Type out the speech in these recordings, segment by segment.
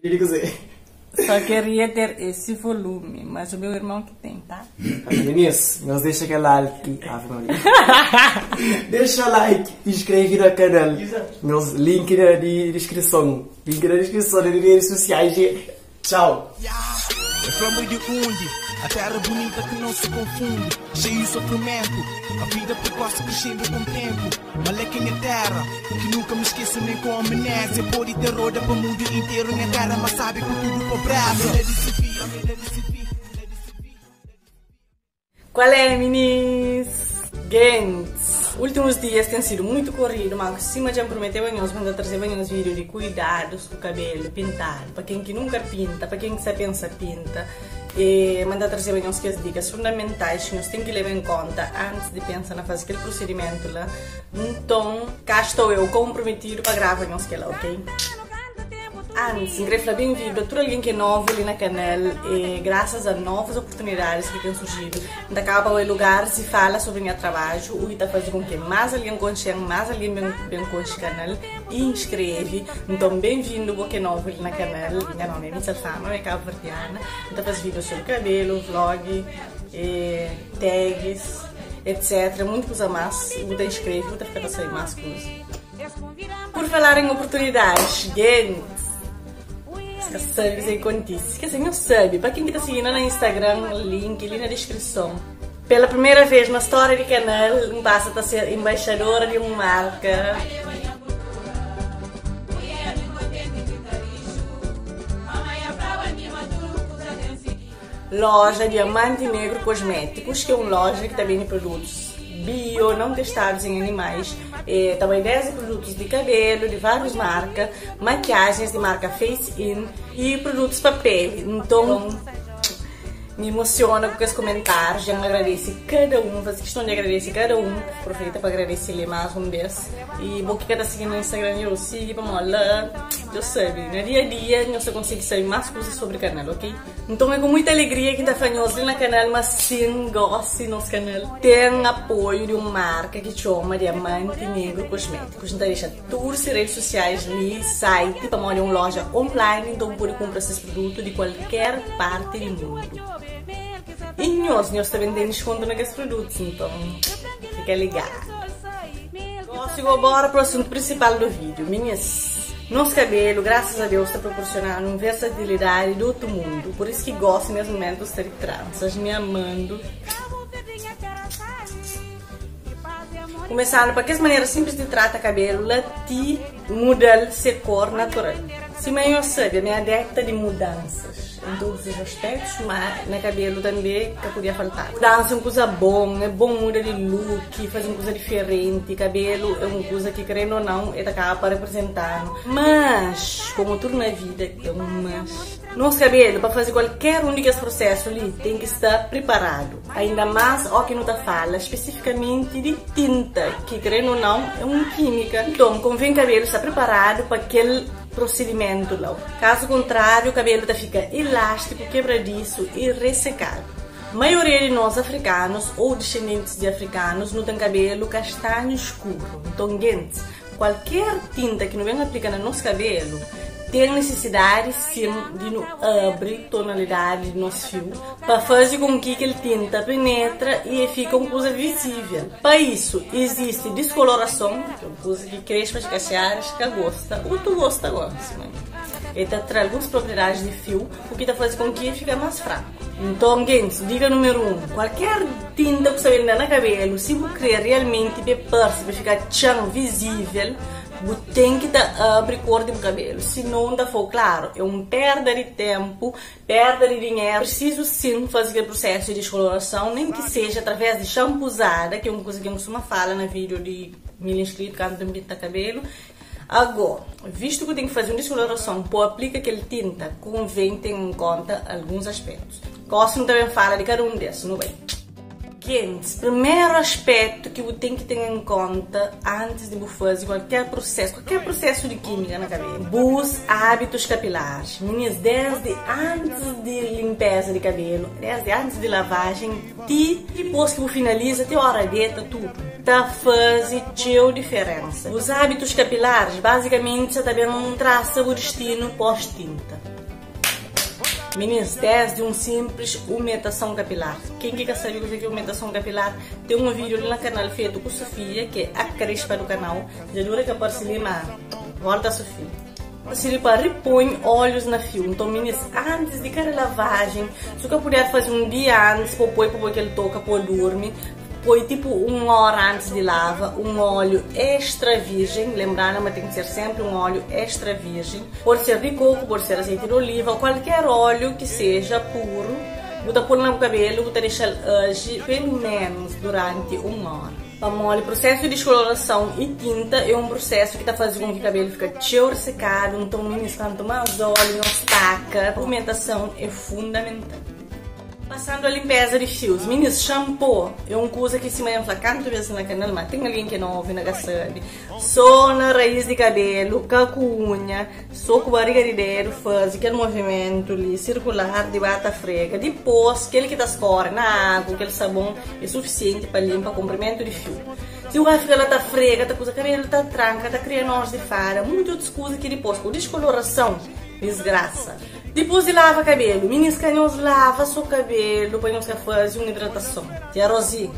Di kuzê? Só queria ter esse volume, mas o meu irmão que tem, tá? Meninas, nhos dexa kel like. Ave Maria. Dexa like, inscreve na canal. Nhos link na di descrição. Link na descrição das redes sociais. Tchau. É flama de undi, a terra bonita que não se confunde, cheio de sofrimento, a vida precoce crescendo com o tempo. Maleca minha terra, que nunca me esqueço nem com amnésia. Pode ter roda para o mundo inteiro, minha terra, mas sabe com tudo pobreza. Qual é, meninas? Gents, últimos dias tem sido muito corrido, mas acima já me prometeu a nós mandar trazer uns vídeos de cuidados com o cabelo pintado. Para quem que nunca pinta, para quem que só pensa pinta, e mandar trazer umas que as dicas fundamentais que nós tem que levar em conta antes de pensar na fazer aquele procedimento lá. Então, cá estou eu comprometido para gravar nós que lá, ok? Antes, queria falar bem-vindo a todo alguém que é novo ali na canal e graças a novas oportunidades que têm surgido, acaba o lugar se fala sobre meu trabalho, o que está fazendo com que mais alguém conheça, mais alguém bem, bem conheça o canal e inscreve. Então, bem-vindo porque é novo ali na canal. Meu nome é Mitchell Fama, é cabo-verdiana. Então, faz vídeos sobre cabelo, vlog, e tags, etc. Muito coisa mais. Vou te inscrever, vou te ficar a sair mais coisas. Por falar em oportunidades, gente, sabe se acontece. Quer dizer, não sabe. Para quem está seguindo no Instagram, link ali na descrição. Pela primeira vez na história do canal, passa a ser embaixadora de uma marca. Loja Diamante Negro Cosméticos, que é uma loja que também tem produtos bio, não testados em animais, e, também 10 produtos de cabelo de várias marcas, maquiagens de marca Face In e produtos para pele. Então, me emociona com os comentários, já agradeço cada um, faço questão de agradecer cada um, aproveita para agradecer mais um vez. E bom que cada seguindo no Instagram eu sigo, vamos lá, eu sei, no dia a dia eu só consigo saber mais coisas sobre o canal, ok? Então é com muita alegria que está fazendo no canal, mas sim, goste do nosso canal. Tem apoio de uma marca que chama Diamante Negro Cosméticos. Então deixa todas as redes sociais ali, site, para uma loja online, então pode comprar esses produtos de qualquer parte do mundo. E nós também temos desconto naqueles produtos, então fica ligado. Agora bora para o assunto principal do vídeo, meninas. Nosso cabelo, graças a Deus, está proporcionando uma versatilidade do outro mundo. Por isso que gosto nesse momento de ter tranças, me amando. Começando por aquelas maneiras simples de tratar cabelo, lati muda se cor natural. Se mãe eu sabe, a minha adepta de mudanças em todos os aspectos, mas no cabelo também que podia faltar. Mudança é uma coisa bom, é bom mudar de look, fazer uma coisa diferente. Cabelo é uma coisa que, querendo ou não, é da para representar. Mas, como tudo na vida, é um mas. Nosso cabelo, para fazer qualquer um desses processos ali, tem que estar preparado. Ainda mais o que não tá fala, especificamente de tinta, que querendo ou não, é uma química. Então, convém o cabelo estar preparado para aquele procedimento lá. Caso contrário, o cabelo tá fica elástico, quebradiço e ressecado. A maioria de nós africanos ou descendentes de africanos não tem cabelo castanho escuro. Então, gente, qualquer tinta que não venha aplicar no nosso cabelo tem necessidade sim de não abrir tonalidade do nosso fio para fazer com que aquele tinta penetra e fica uma coisa visível. Para isso existe descoloração, que é uma coisa que crespas cacheadas que gosta, ou tu gosta gosta, mas ele traz algumas propriedades de fio, o que está fazendo com que fica mais fraco. Então, gente, dica número 1, qualquer tinta que você vende na cabelo, se você querer realmente para ficar tchan visível, você tem que abrir cor do cabelo, se não dá for claro, é uma perda de tempo, perda de dinheiro. Preciso sim fazer o processo de descoloração, nem que seja através de shampoozada, que é uma coisa que eu costumo falar no vídeo de 1000 inscritos, quando tem pinta cabelo. Agora, visto que eu tenho que fazer uma descoloração, pô, aplica aquele tinta, convém ter em conta alguns aspectos. Cosmo também fala de cada um desses, não é? Gente, primeiro aspecto que eu tenho que ter em conta antes de fazer qualquer processo de química na cabelo. Bus hábitos capilares. Meninas, desde antes de limpeza de cabelo, desde antes de lavagem, depois que você finaliza, até hora deta, tudo. Ta faze txeu diferensa. Os hábitos capilares basicamente sa ta ben traça bu destino pós-tinta. Minis, desde um simples umetação capilar. Ken ki ka sabe kuzê ki é umetação capilar, tem um vídeo li na canal feito ku Sofia, ki é a crespa do canal. Dja dura ki aparece li, ma volta Sofia. Sirbi pa repõe óleos na fio. Nton, minis, antes di kada lavagem, si ka puder faze um dia antes, po poi pa poi kel toka po durmi, poi tipo 1 hora antes di lava, um óleo extra virgem, lembrando, mas tem que ser sempre um óleo extra virgem. Pode ser de coco, pode ser azeite de oliva, qualquer óleo que seja puro. Bu ta pôr na cabelo, bu ta deixar agir pelo menos durante 1 hora. Pa mole, processo de descoloração e tinta é um processo que tá fazendo com que o cabelo fique txeu ressecado, então meninas, quanto mais óleo não estaca. A pigmentação é fundamental. Passando a limpeza de fios, meninas, shampoo é uma coisa que se manhã fala canto vezes na canal, mas tem alguém que não ouve na sabe. Só na raiz de cabelo, com unha, só com barriga de dedo, faz aquele movimento ali, circular de bata frega. Depois, aquele que tá escorre na água, aquele sabão é suficiente para limpar comprimento de fio. Se o vai ficar lá tá frega, tá coisa cabelo, tá tranca, tá criando nós de fara, muita outras coisas que depois, com descoloração, desgraça. Depois de lava cabelo, meninas canhões lava seu cabelo, põe uns fazer uma hidratação. Tia Rosi.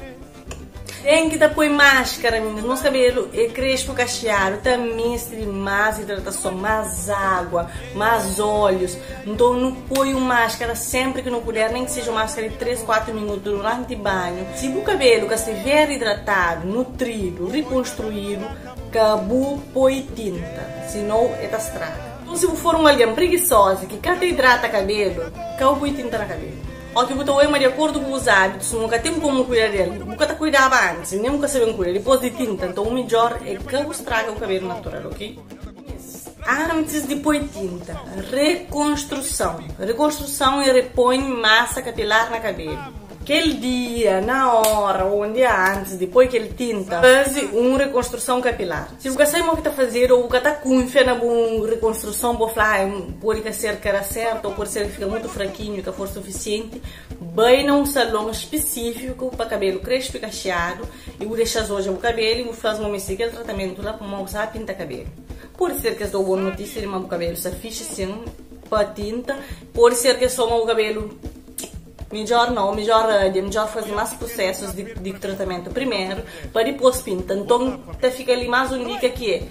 Tem que dar põe máscara, meninas. Nosso cabelo é crespo cacheado, também tem mais hidratação, mais água, mais óleos. Então não põe máscara sempre que não puder, nem que seja uma máscara de 3, 4 minutos durante o banho. Se o cabelo que estiver hidratado, nutrido, reconstruído, acabou põe tinta, senão é estraga. Então, se for um alguém preguiçoso que cada hidrata cabelo, acabou tinta na cabelo. Ó, que botou de acordo com os hábitos, nunca tem como cuidar dele. Nunca te cuidava antes, nem nunca sabia cuidar. Depois de tinta, então o melhor é que estraga o cabelo natural, ok? Antes de pôr tinta, reconstrução. Reconstrução é repõe massa capilar na cabelo. Aquele dia, na hora, ou um dia antes, depois que ele tinta, faz uma reconstrução capilar. Se você sabe o que está fazendo, ou você está confia na boa reconstrução, vou falar, pode ser que era certo, ou pode ser que fica muito fraquinho, que for suficiente, vai num salão específico para cabelo crespo e cacheado, e vou deixar hoje o cabelo e vou fazer um aquele tratamento lá para usar pinta cabelo. Pode ser que eu dou boa notícia de meu cabelo se fixe sim para tinta, pode ser que só o cabelo melhor não, melhor melhor fazer mais processos de tratamento primeiro, para depois pinta. Então, tá fica ali mais um dica que é,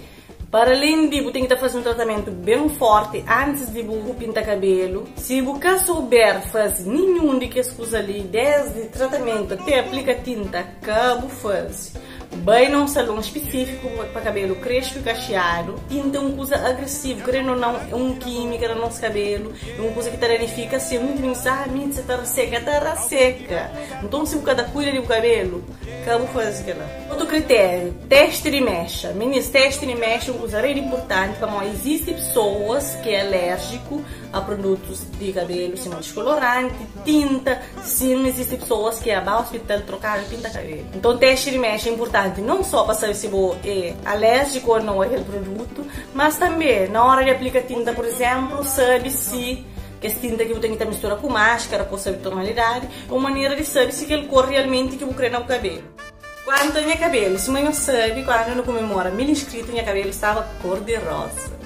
para além de você tem que fazer um tratamento bem forte antes de você pintar cabelo. Se você souber fazer nenhum de que as ali, desde tratamento até aplica tinta, acabo faz. Bem num salão específico para cabelo crespo e cacheado. Tinta é uma coisa agressiva, querendo ou não, é um químico no nosso cabelo, é uma coisa que te danifica, assim, muito bem, ah, você tá seca, tá seca. Então, se você cuida do cabelo, acabo fazer aquilo. Outro critério, teste de mecha. Meninas, teste de mecha é uma coisa muito importante, porque existem pessoas que é alérgico a produtos de cabelo, se não descolorante, tinta, sim, existem pessoas que é ao hospital trocar e pinta cabelo. Então, teste de mecha é importante, não só para saber se você é alérgico ou não àquele produto, mas também na hora de aplicar tinta, por exemplo, sabe se que essa tinta que você tem que misturar com máscara, para saber tonalidade, uma maneira de saber se aquele cor realmente que você quer no cabelo. Quanto ao meu cabelo, se não sabe, quando eu comemoro 1000 inscritos, meu cabelo estava cor de rosa.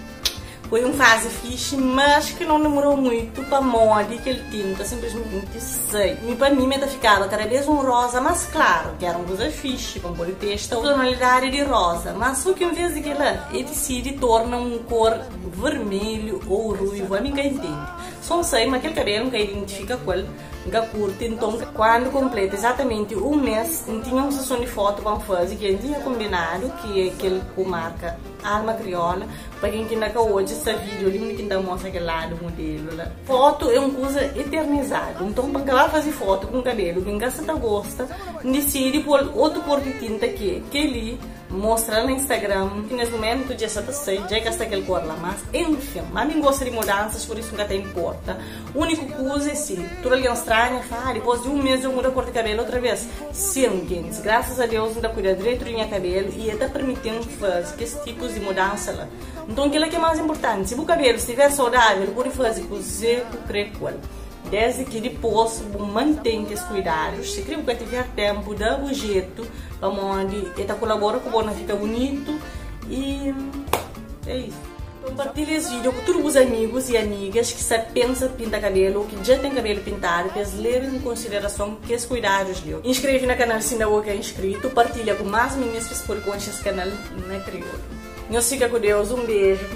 Foi uma fase fixe, mas que não demorou muito para moda que ele tinta, simplesmente sei. E para mim, meta ficava cada vez um rosa mais claro, que era um coisa fixe, para pôr testa, tonalidade de rosa. Mas só que em vez de que ela, ele decide torna um cor vermelho ou ruivo, a mim que entende. Só não sei, mas aquele cabelo nunca identifica qual, nunca curte. Então, quando completa exatamente um mês, tinha uma sessão de foto para fazer que a gente tinha combinado, que é aquele com marca Alma Crioula, para quem que ainda hoje esse vídeo ali, que ainda mostra aquele lado modelo lá. Foto é uma coisa eternizada, então para acabar fazer foto com cabelo, quem gosta gosta, decide pôr outro cor de tinta que ali mostra no Instagram, que nesse momento já está sei, já gasta aquele cor lá, mas enfim, mas mim gosta de mudanças, por isso nunca te importa. O único coisa é sim, tudo alguém estranha, fala, depois de um mês eu mudo a cor de cabelo outra vez. Sim, gente, graças a Deus ainda cuida direito do meu cabelo e até permitindo fazer esse tipo de mudança lá. Então aquilo que é mais importante, se o cabelo estiver saudável, pode fazer com o creco. Desdi ki dipôs bu mantén kes kuidadus, sikrê bu ka tiver ténpu, da bu jetu pamodi el ta kolabora ku bo na fika bunitu i é isu. Konpartilha es vídeo ku tudu bus amigus i amigas ki sta pensa pinta kabelu ô ki dja ten kabelu pintadu pa es leba en konsiderason kes kuidadus li. Inskreve na kanal si inda bo ka inscrito, partilha ku más minis pa es pode konxe es kanal na kriolu. Nhos fika ku Deus, un beju,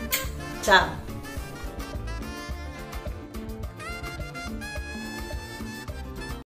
txau!